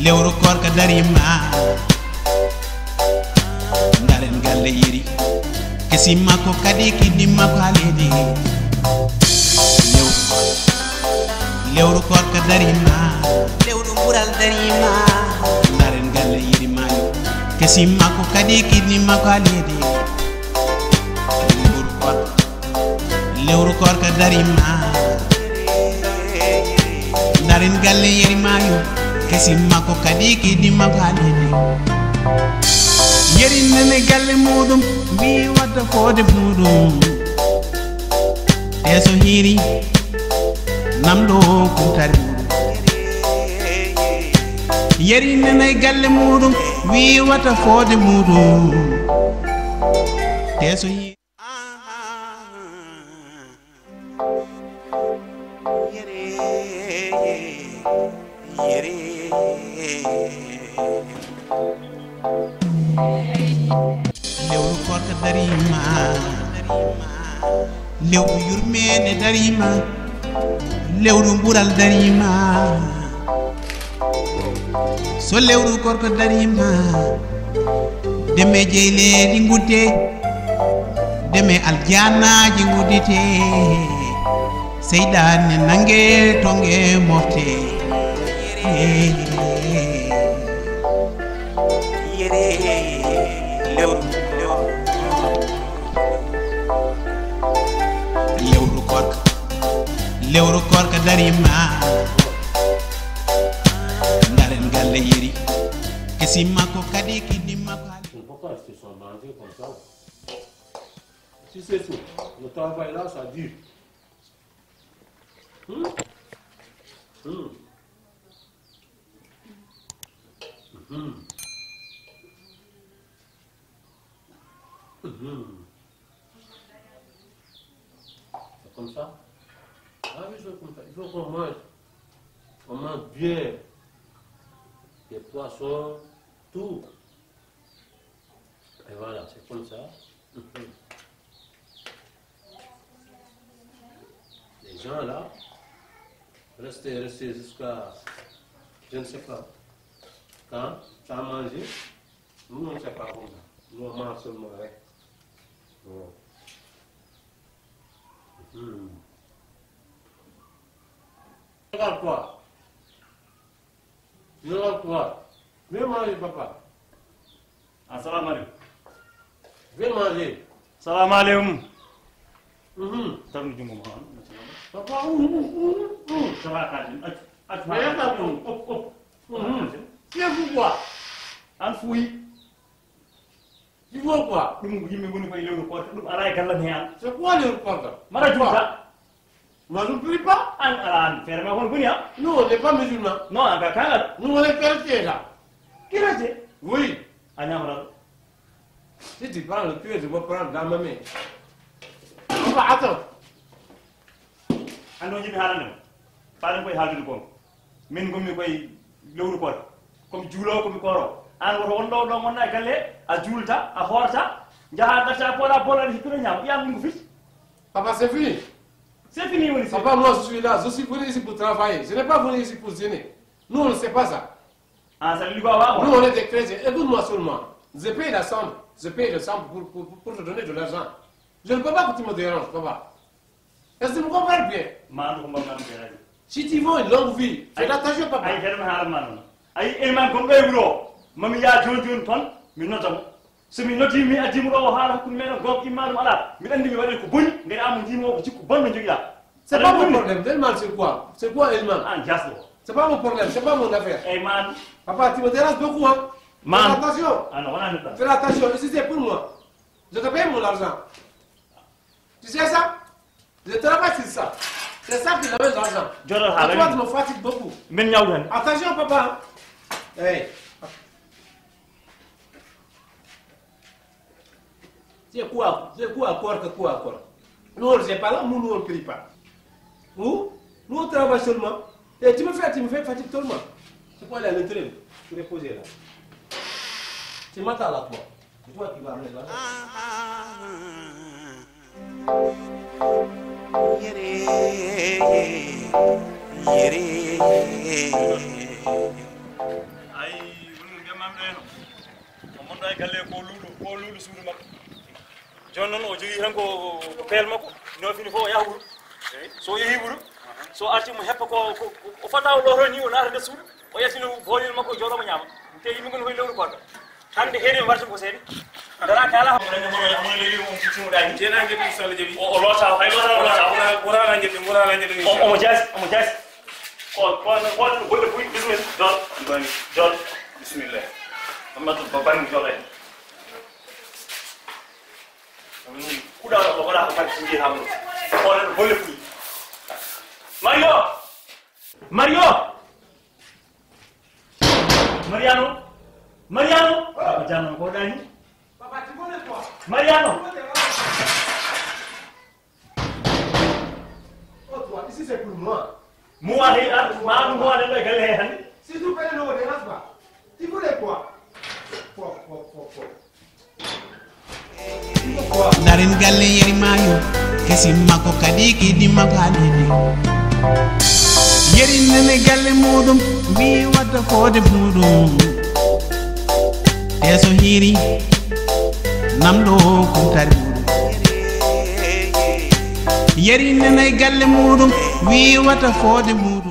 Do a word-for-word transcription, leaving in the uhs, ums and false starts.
Lewru koorka dariima, ndaren galle Yeri. Kesi makko kadi kiddi makko haa leydi. Lew-, lewru koorka dariima, lewru ɓural dariima, ndaren galle Yeri Maayo. Kesi makko kadi kiddi makko haa leydi. Lewru koorka. Lewru koorka dariima, ndaren galle Yeri Maayo. Kesi makko kadi kiddi makko haa leydi. Yeri nani galle muuɗum, wi'i wadda foode muuɗum. Te so hiiri, namdo kumtari muuɗum. Yeri nani galle muuɗum, wi'i wadda foode muuɗum. Te so hiiri. Yere, yere. Lewru koorka dariima, lewru yurmeende dariima, lewru ɓural dariima. So lewru koorka dariima, deme jeyleeɗi ngudde, deme aljanaaji nguddite, seyɗaane nange tonge mofte. Yere, lewru, lewru. Lewru koorka, lewru koorka dariima. Ndaren galle Yeri. Kesi makko kadi kiddi makko. Je ne peux pas rester sans manger comme ça. Si c'est tout, le travail là, ça dure. Hmm? Hmm. Mhm. Mhm. C'est comme ça. Ah oui, c'est comme ça. Il faut qu'on mange. On mange bien. Des poissons, tout. Et voilà, c'est comme ça. Mhm. Les gens là, restez, restez jusqu'à, je ne sais pas quand, sans manger. Nous, on ne sait pas comme ça. Nous, on mange seulement, hein. Bon. Hmm. Regarde-toi. Regarde-toi. Viens manger, papa. Assalamu alaikum. Viens manger. Salamu alaikum. Mhm. Tarnu jungo mo. Papa, uh, uh, uh, uh. Ça va, Kadim? Accu, accu. Mais regarde-toi. Oh, oh. Mhm. C'est pourquoi? An fuuyi. Il faut quoi? Ɗum yimɓe ngoni koye lewru koorka, ɗum alaa e gallam he an. C'est quoi lewru koorka? Mara juulta. Moi, je ne prie pas. An alaa an, feere ma kono goni, ha? Nous, on n'est pas musulmans. Non, an ka kangal. Nous, on est chrétiens, là. Chrétien? Oui. A ñaamata ɗo. Si tu prends le cuillère, je vais prendre dans ma main. Papa, attends. An ɗo jiɗmi haalande ma. Faalen koye haaldude gonga. Min ngonmi koye lewru koorka. Komi juuloowo, komi kooroowo. An woto won ɗo, ɗo ngonɗa e galle, a juulta, a hoorta, njaha ngarta, a poola, boola, aɗa hippira ñaama. Ɓiya ngu fiti. Papa, c'est fini. C'est fini, woni c'est. Papa, moi, je suis là. Je suis venu ici pour travailler. Je n'ai pas venu ici pour jeûner. Nous, on ne sait pas ça. Ah, ça, lui, va, va, va. Nous, on est des chrétiens. Écoute-moi seulement. Je paye la somme. Je paye la somme pour, pour, pour te donner de l'argent. Je ne peux pas que tu me déranges, papa. Est-ce que tu me comprends bien? Ma andu ko mbaɗ ma ɗum ɓeeraji. Si tu veux une longue vie, fais attention, papa. Ay, kadi mi haalan ma noon. Ay, en man gonɗo e wuro o, mami yaa jooni jooni toon, mi nodda mo. So mi noddii, mi addii mo ɗo, o haala hakkunde meɗen, goonga imma ɗum alaa. Miɗa anndi mi waɗi ko boni, ngati aan mo njiimi o ko jikku bonɗo njogiɗaa. C'est pas mon problème. Elman, c'est quoi? C'est quoi, Elman? An jasɗo. C'est pas mon problème, c'est pas mon affaire. Eyyi, man. Papa, tu me déranges beaucoup, hein? Man. Fais attention. Ah non, wonaa neɗɗo. Fais attention, ici c'est pour moi. Je te paye mon argent. Tu sais ça? Je travaille sur ça. C'est ça qui ramène l'argent. Jooɗo haa. Et toi, tu me fatigues beaucoup. Min ñawdu hannde. Attention, papa. Hey. C'est quoi, c'est quoi, koorka, quoi, koorka? Nous, on ne sait pas là, nous, nous, on ne prie pas. Nous, nous, on travaille seulement. Et tu me fais, tu me fais fatigue seulement. C'est quoi, là, le train? Tu es posé là. Tu m'attends là, toi. C'est toi qui vas amener là. Yere, yere. Wona e galle ko luuɗo, ko luuɗo suudu makko. Jooni noon o jogii tan ko, ko peel makko, nofini fof o yaha wuro. So o yehii wuro, so arti mo heppa ko, ko, ko, o fota o looto ni, o naata nder suudu, o yaltina boolel makko, o jooɗo mo ñaama. Te yimɓe ngon koye lewru koɗo. Hannde heedi warta ko seeɗa. Dara kala. Amon, amon, amon, leydi on ko cuuɗaani. Jeena ngel ɗum so Allah jaɓi. O, o loota, hay loota, o loota. Ɓuraana ngel ɗum, ɓuraana ngel ɗum. O, omo jaasi, omo jaasi. Ko, ko, ko, ko, bolle buy, bismillah. Joɗo. Bani. Joɗo. Bismillah. Amadou Ba Bani joɗo en. Kuɗa o waɗa ko kadi sinji hamuɗo. Ko onon bolle buy. Mario! Mario! Mariano! Mariano! Papa Jano, ko ɗani? Mariano! Oh, toi, ici c'est pour moi. Mo waɗi ar, ma ɗum mo waɗi ɗo e galle he hannde. Si tu fais le nom de Rasma, tu voulais quoi? Quoi, quoi, quoi, quoi? Daren galle yeri maayo, kesim makko kadi kidi makko halidi. Yeri nene galle muɗum, wi wadda fode muɗum. Teso hiri, namɗo kumtari muɗum. Yeri nene galle muɗum, wi wadda fode muɗum.